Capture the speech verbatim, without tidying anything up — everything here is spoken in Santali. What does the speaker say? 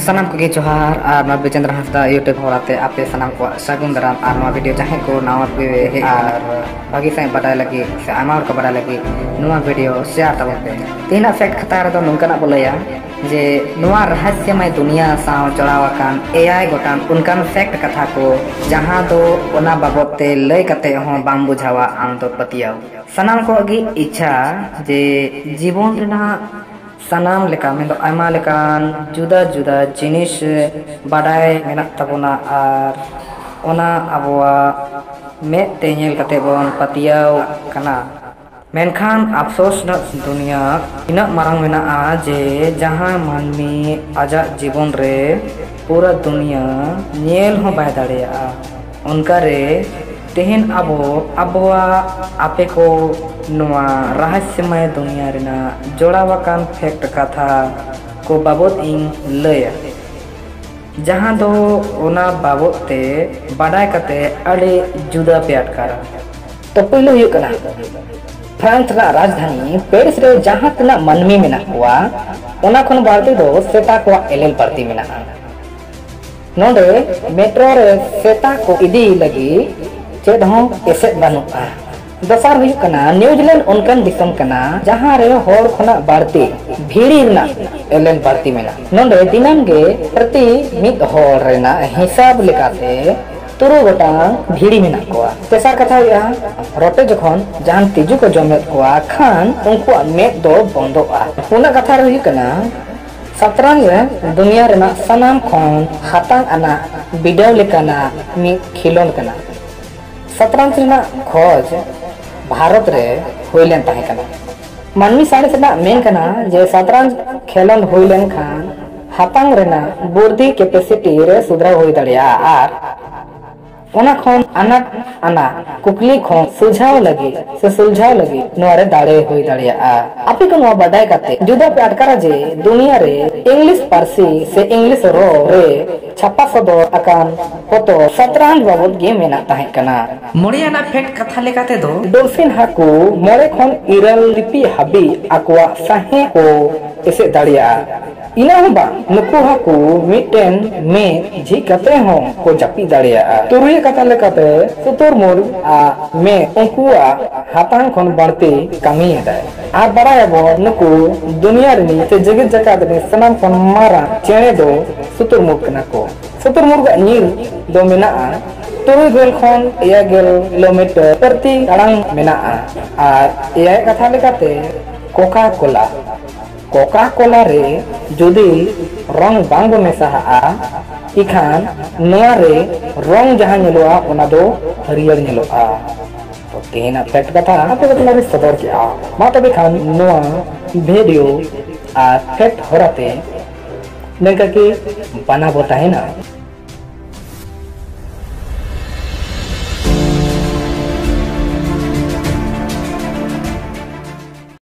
ᱥᱟᱱᱟᱢ ᱠᱚᱜᱮ ᱡᱚᱦᱟᱨ ᱟᱨ ᱱᱚᱣᱟ ᱵᱤᱡᱮᱱᱫᱨᱚ ᱦᱟᱸᱥᱫᱟ YouTube ᱦᱚᱨᱟᱛᱮ ᱟᱯᱮ ᱥᱟᱱᱟᱢ ᱠᱚᱣᱟᱜ ᱥᱟᱹᱜᱩᱱ ᱫᱟᱨᱟᱢ᱾ ᱟᱨ ᱱᱚᱣᱟ ᱵᱷᱤᱰᱤᱭᱳ ᱡᱟᱦᱟᱸᱭ ᱠᱚ ᱱᱟᱣᱟ ᱯᱮ ᱦᱮᱡ ᱟᱨ ᱵᱷᱟᱹᱜᱤ ᱥᱟᱺᱦᱤᱡ ᱵᱟᱰᱟᱭ ᱞᱟᱹᱜᱤᱫ ᱥᱮ ᱟᱭᱢᱟ ᱦᱚᱲ ᱠᱚ ᱵᱟᱰᱟᱭ ᱞᱟᱹᱜᱤᱫ ᱱᱚᱣᱟ ᱵᱷᱤᱰᱤᱭᱳ ᱥᱮᱭᱟᱨ ᱛᱟᱵᱚᱱ ᱯᱮ᱾ ᱛᱮᱦᱮᱧᱟᱜ ᱯᱷᱮᱠᱴ ᱠᱷᱟᱛᱟ ᱨᱮᱫᱚ ᱱᱚᱝᱠᱟᱱᱟᱜ ᱵᱚ ᱞᱟᱹᱭᱟ ᱡᱮ ᱱᱚᱣᱟ ᱨᱟᱦᱟᱥᱭᱚᱢᱚᱭ ᱫᱩᱱᱤᱭᱟᱹ ᱥᱟᱶ ᱡᱚᱲᱟᱣ ᱟᱠᱟᱱ ᱮᱭᱟᱭ ᱜᱚᱴᱟᱝ ᱚᱱᱠᱟᱱ ᱯᱷᱮᱠᱴ ᱠᱟᱛᱷᱟ ᱠᱚ ᱡᱟᱦᱟᱸ ᱫᱚ ᱚᱱᱟ ᱵᱟᱵᱚᱫ ᱛᱮ ᱞᱟᱹᱭ ᱠᱟᱛᱮ ᱦᱚᱸ ᱵᱟᱢ ᱵᱩᱡᱷᱟᱹᱣᱟ ᱟᱢ ᱫᱚ ᱯᱟᱹᱛᱭᱟᱹᱣ᱾ ᱥᱟᱱᱟᱢ ᱠᱚᱣᱟᱜ ᱜᱮ ᱤᱪᱪᱷᱟ ᱡᱮ ᱡᱤᱵᱚᱱ ᱨᱮᱱᱟᱜ ᱥᱟᱱᱟᱢ ᱞᱮᱠᱟ ᱢᱮᱱᱫᱚ ᱟᱭᱢᱟ ᱞᱮᱠᱟᱱ ᱡᱩᱫᱟᱹ ᱡᱩᱫᱟᱹ ᱡᱤᱱᱤᱥ ᱵᱟᱰᱟᱭ ᱢᱮᱱᱟᱜ ᱛᱟᱵᱚᱱᱟ ᱟᱨ ᱚᱱᱟ ᱟᱵᱚᱣᱟᱜ ᱢᱮᱫ ᱛᱮ ᱧᱮᱞ ᱠᱟᱛᱮ ᱵᱚᱱ ᱯᱟᱹᱛᱭᱟᱹᱣ ᱠᱟᱱᱟ᱾ ᱢᱮᱱᱠᱷᱟᱱ ᱟᱯᱥᱳᱥ ᱨᱮᱱᱟᱜ ᱫᱩᱱᱤᱭᱟᱹ ᱛᱤᱱᱟᱹᱜ ᱢᱟᱨᱟᱝ ᱢᱮᱱᱟᱜᱼᱟ ᱡᱮ ᱡᱟᱦᱟᱸ ᱢᱟᱹᱱᱢᱤ ᱟᱡᱟᱜ ᱡᱤᱵᱚᱱ ᱨᱮ ᱯᱩᱨᱟᱹ ᱫᱩᱱᱤᱭᱟᱹ ᱧᱮᱞ ᱦᱚᱸ ᱵᱟᱭ ᱫᱟᱲᱮᱭᱟᱜᱼᱟ, ᱚᱱᱠᱟᱨᱮ ᱛᱮᱦᱮᱧ ᱟᱵᱚ ᱟᱵᱚᱣᱟᱜ ᱟᱯᱮ ᱠᱚ ᱱᱚᱣᱟ ᱨᱟᱦᱟᱥᱭᱚᱢᱚᱭ ᱫᱩᱱᱤᱭᱟᱹ ᱨᱮᱱᱟᱜ ᱡᱚᱲᱟᱣ ᱟᱠᱟᱱ ᱯᱷᱮᱠᱴ ᱠᱟᱛᱷᱟ ᱠᱚ ᱵᱟᱵᱚᱫ ᱤᱧ ᱞᱟᱹᱭᱟ, ᱡᱟᱦᱟᱸ ᱫᱚ ᱚᱱᱟ ᱵᱟᱵᱚᱫ ᱛᱮ ᱵᱟᱰᱟᱭ ᱠᱟᱛᱮ ᱟᱹᱰᱤ ᱡᱩᱫᱟᱹ ᱯᱮ ᱟᱴᱠᱟᱨᱟ᱾ ᱛᱚ ᱯᱩᱭᱞᱩ ᱦᱩᱭᱩᱜ ᱠᱟᱱᱟ, ᱯᱷᱨᱟᱱᱥ ᱨᱮᱱᱟᱜ ᱨᱟᱡᱽᱫᱷᱟᱱᱤ ᱯᱮᱨᱤᱥ ᱨᱮ ᱡᱟᱦᱟᱸ ᱛᱤᱱᱟᱹᱜ ᱢᱟᱹᱱᱢᱤ ᱢᱮᱱᱟᱜ ᱠᱚᱣᱟ, ᱚᱱᱟ ᱠᱷᱚᱱ ᱵᱟᱹᱲᱛᱤ ᱫᱚ ᱥᱮᱛᱟ ᱠᱚᱣᱟᱜ ᱮᱞᱮᱞ ᱵᱟᱹᱲᱛᱤ ᱢᱮᱱᱟᱜᱼᱟ᱾ ᱱᱚᱰᱮ ᱢᱮᱴᱨᱳ ᱨᱮ ᱥᱮᱛᱟ ᱠᱚ ᱤᱫᱤ ᱞᱟᱹᱜᱤᱫ ᱪᱮᱫ ᱦᱚᱸ ᱮᱥᱮᱫ ᱵᱟᱹᱱᱩᱜᱼᱟ᱾ ᱫᱚᱥᱟᱨ ᱦᱩᱭᱩᱜ ᱠᱟᱱᱟ, ᱱᱤᱭᱩᱡᱤᱞᱮᱱᱰ ᱚᱱᱠᱟᱱ ᱫᱤᱥᱚᱢ ᱠᱟᱱᱟ ᱡᱟᱦᱟᱸ ᱨᱮ ᱦᱚᱲ ᱠᱷᱚᱱᱟᱜ ᱵᱟᱹᱲᱛᱤ ᱵᱷᱤᱲᱤ ᱨᱮᱱᱟᱜ ᱮᱞᱮᱞ ᱵᱟᱹᱲᱛᱤ ᱢᱮᱱᱟᱜᱼᱟ᱾ ᱱᱚᱰᱮ ᱫᱤᱱᱟᱹᱢ ᱜᱮ ᱯᱨᱚᱛᱤ ᱢᱤᱫ ᱦᱚᱲ ᱨᱮᱱᱟᱜ ᱦᱤᱥᱟᱹᱵ ᱞᱮᱠᱟᱛᱮ ᱛᱩᱨᱩᱭ ᱜᱚᱴᱟᱝ ᱵᱷᱤᱲᱤ ᱢᱮᱱᱟᱜ ᱠᱚᱣᱟ᱾ ᱛᱮᱥᱟᱨ ᱠᱟᱛᱷᱟ ᱦᱩᱭᱩᱜᱼᱟ, ᱨᱚᱴᱮ ᱡᱚᱠᱷᱚᱱ ᱡᱟᱦᱟᱱ ᱛᱤᱡᱩ ᱠᱚ ᱡᱚᱢᱮᱫ ᱠᱚᱣᱟ ᱠᱷᱟᱱ ᱩᱱᱠᱩᱣᱟᱜ ᱢᱮᱫ ᱫᱚ ᱵᱚᱱᱫᱚᱜᱼᱟ᱾ ᱯᱩᱱᱟᱜ ᱠᱟᱛᱷᱟ ᱨᱮ ᱦᱩᱭᱩᱜ ᱠᱟᱱᱟ, ᱥᱟᱛᱨᱟᱝ ᱨᱮ ᱫᱩᱱᱤᱭᱟᱹ ᱨᱮᱱᱟᱜ ᱥᱟᱱᱟᱢ ᱠᱷᱚᱱ ᱦᱟᱛᱟᱝ ᱟᱱᱟᱜ ᱵᱤᱰᱟᱹᱣ ᱞᱮᱠᱟᱱᱟᱜ ᱢᱤᱫ ᱠᱷᱮᱞᱳᱸᱰ ᱠᱟᱱᱟ᱾ ᱥᱟᱛᱨᱟᱝ ᱨᱮᱱᱟᱜ ᱠᱷᱚᱡᱽ ᱵᱷᱟᱨᱚᱛ ᱨᱮ ᱦᱩᱭ ᱞᱮᱱ ᱛᱟᱦᱮᱸ ᱠᱟᱱᱟ᱾ ᱢᱟᱹᱱᱢᱤ ᱥᱟᱬᱮᱥ ᱨᱮᱱᱟᱜ ᱢᱮᱱ ᱠᱟᱱᱟ ᱡᱮ ᱥᱟᱛᱨᱟᱝ ᱠᱷᱮᱞᱳᱸᱰ ᱦᱩᱭ ᱞᱮᱱᱠᱷᱟᱱ ᱦᱟᱛᱟᱝ ᱨᱮᱱᱟᱜ ᱵᱩᱨᱫᱷᱤ ᱠᱮᱯᱮᱥᱤᱴᱤ ᱨᱮ ᱥᱩᱫᱷᱨᱟᱣ ᱦᱩᱭ ᱫᱟᱲᱮᱭᱟᱜᱼᱟ ᱟᱨ ᱚᱱᱟ ᱠᱷᱚᱱ ᱟᱱᱟᱴ ᱟᱱᱟᱜ ᱠᱩᱠᱞᱤ ᱠᱷᱚᱱ ᱥᱩᱞᱡᱷᱟᱣ ᱞᱟᱹᱜᱤᱫ ᱥᱮ ᱥᱩᱞᱡᱷᱟᱣ ᱞᱟᱹᱜᱤᱫ ᱱᱚᱣᱟ ᱨᱮ ᱫᱟᱲᱮ ᱦᱩᱭ ᱫᱟᱲᱮᱭᱟᱜᱼᱟ᱾ ᱟᱯᱮ ᱠᱚ ᱱᱚᱣᱟ ᱵᱟᱰᱟᱭ ᱠᱟᱛᱮ ᱡᱩᱫᱟᱹ ᱯᱮ ᱟᱴᱠᱟᱨᱟ ᱡᱮ ᱫᱩᱱᱤᱭᱟᱹ ᱨᱮ ᱤᱝᱞᱤᱥ ᱯᱟᱹᱨᱥᱤ ᱥᱮ ᱤᱝᱞᱤᱥ ᱨᱚᱲ ᱨᱮ ᱪᱷᱟᱯᱟ ᱥᱚᱫᱚᱨ ᱟᱠᱟᱱ ᱯᱚᱛᱚᱵ ᱥᱟᱛᱨᱟᱱ ᱵᱟᱵᱚᱫ ᱜᱮ ᱢᱮᱱᱟᱜ ᱛᱟᱦᱮᱸ ᱠᱟᱱᱟ᱾ ᱢᱚᱬᱮᱭᱟᱱᱟᱜ ᱯᱷᱮᱰ ᱠᱟᱛᱷᱟ ᱞᱮᱠᱟ ᱛᱮᱫᱚ, ᱰᱚᱞᱯᱷᱤᱱ ᱦᱟᱹᱠᱩ ᱢᱚᱬᱮ ᱠᱷᱚᱱ ᱤᱨᱟᱹᱞ ᱴᱤᱯᱤ ᱦᱟᱹᱵᱤᱡ ᱟᱠᱚᱣᱟᱜ ᱥᱟᱸᱦᱮᱫ ᱠᱚ ᱮᱥᱮᱫ ᱫᱟᱲᱮᱭᱟᱜᱼᱟ᱾ ᱤᱱᱟᱹ ᱦᱚᱸ ᱵᱟᱝ, ᱱᱩᱠᱩ ᱦᱟᱹᱠᱩ ᱢᱤᱫᱴᱮᱱ ᱢᱮᱫ ᱡᱷᱤᱡ ᱠᱟᱛᱮ ᱦᱚᱸ ᱠᱚ ᱡᱟᱹᱯᱤᱫ ᱫᱟᱲᱮᱭᱟᱜᱼᱟ᱾ ᱛᱩᱨᱩᱭ ᱠᱟᱛᱷᱟ ᱞᱮᱠᱟᱛᱮ, ᱥᱩᱛᱩᱨᱢᱩᱨᱜ ᱟᱜ ᱢᱮᱫ ᱩᱱᱠᱩᱣᱟᱜ ᱦᱟᱛᱟᱝ ᱠᱷᱚᱱ ᱵᱟᱹᱲᱛᱤ ᱠᱟᱹᱢᱤᱭᱮᱫᱟᱭ᱾ ᱟᱨ ᱵᱟᱲᱟᱭᱟᱵᱚᱱ, ᱱᱩᱠᱩ ᱫᱩᱱᱤᱭᱟᱹ ᱨᱤᱱᱤᱡ ᱥᱮ ᱡᱮᱜᱮᱛ ᱡᱟᱠᱟᱛ ᱨᱤᱱᱤᱡ ᱥᱟᱱᱟᱢ ᱠᱷᱚᱱ ᱢᱟᱨᱟᱝ ᱪᱮᱬᱮ ᱫᱚ ᱥᱩᱛᱩᱨᱢᱩᱨᱜ ᱠᱟᱱᱟ ᱠᱚ᱾ ᱥᱩᱛᱩᱨᱢᱩᱨᱜ ᱟᱜ ᱧᱤᱨ ᱫᱚ ᱢᱮᱱᱟᱜᱼᱟ ᱛᱩᱨᱩᱭ ᱜᱮᱞ ᱠᱷᱚᱱ ᱮᱭᱟᱭ ᱜᱮᱞ ᱠᱤᱞᱳᱢᱤᱴᱟᱨ ᱯᱨᱚᱛᱤ ᱴᱟᱲᱟᱝ ᱢᱮᱱᱟᱜᱼᱟ᱾ ᱟᱨ ᱮᱭᱟᱭ ᱠᱟᱛᱷᱟ ᱞᱮᱠᱟᱛᱮ, ᱠᱳᱠᱟ ᱠᱳᱞᱟ᱾ ᱠᱳᱠᱟ ᱠᱳᱞᱟ ᱨᱮ ᱡᱩᱫᱤ ᱨᱚᱝ ᱵᱟᱝ ᱵᱚᱱ ᱢᱮᱥᱟᱦᱟᱜᱼᱟ, ᱤᱠᱷᱟᱱ ᱱᱚᱣᱟ ᱨᱮ ᱨᱚᱝ ᱡᱟᱦᱟᱸ ᱧᱮᱞᱚᱜᱼᱟ, ᱚᱱᱟ ᱫᱚ ᱦᱟᱹᱨᱭᱟᱹᱲ ᱧᱮᱞᱚᱜᱼᱟ᱾ ᱛᱚ, ᱛᱮᱦᱮᱧᱟᱜ ᱯᱷᱮᱠᱴ ᱠᱟᱛᱷᱟ ᱟᱯᱮ ᱠᱚ ᱛᱟᱞᱟᱨᱮ ᱥᱚᱫᱚᱨ ᱠᱮᱜᱼᱟ᱾ ᱢᱟ ᱛᱚᱵᱮ ᱠᱷᱟᱱ, ᱱᱚᱣᱟ ᱵᱷᱤᱰᱤᱭᱳ ᱟᱨ ᱯᱷᱮᱠᱴ ᱦᱚᱨᱟᱛᱮ ᱱᱤᱝᱠᱟ ᱜᱮ ᱵᱟᱱᱟ ᱵᱚ ᱛᱟᱦᱮᱱᱟ᱾